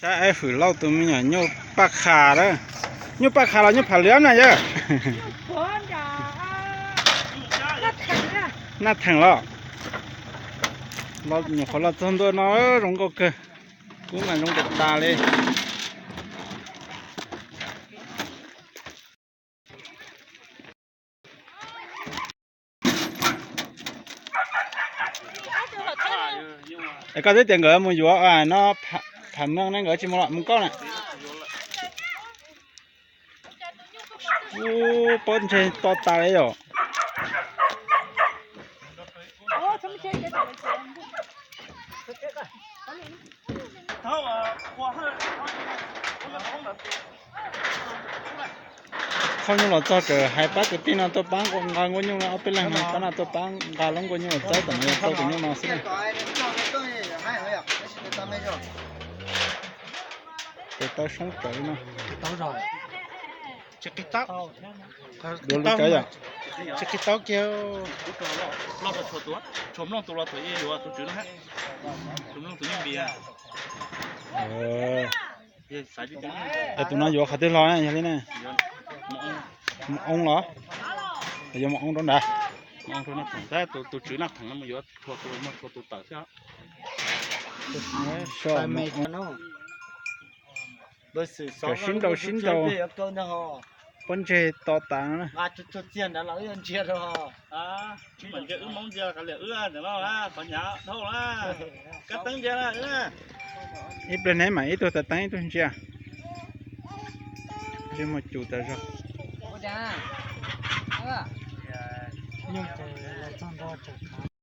Saib Aib Hwm Lauj tus me nyuam nyuj paj qha lawm. Nyuj paj qha los nyuj pham liab na yawg? Naj Theem los? Nyuam qhuav los txog ntua no zoo nkauj kawg. Kub mas zoo tas tas li. Es koj twb tias nkawd mus yuav no, Pham Meej ne, nkawd tsis mus los mus koj na. Ub, pob ntseg to tas li yom. Thauj nyuj los txog tseem hais pab kwv tij no tuaj pab nqa nkuaj nyuj no, ob peb leeg no pab no tuaj pab nqa lub nkuaj nyuj los txaib tom no yog tau tus nyuj no xwb na. Tes taw soob tsawv li no. Tsis qis taub. Duav li cov yom. Tsis qis taub kiag. Tshuav mloog tus los thaum ub yuav tus tswv no, tshuav mloog tus yeej npias. Es tus no yuav qhov twg los yog li ne? Mus oo los? Yuav mus oo rau nrad. Tus tswv Naj Theem no mus yuav tshuav tus, muaj tshuav tus tawm thiab. Sib nraus sib nraus. Pob ntseg to tas. Wb mam ntsia wb Hmoob ntsia qhov liam wb ntawm no, qhov hnyav dhau na. Kab teeb ntsia na. Ib pliag neb mam ib tug taws teeb ib tug ntsia. Ntsej muag cus tas zog.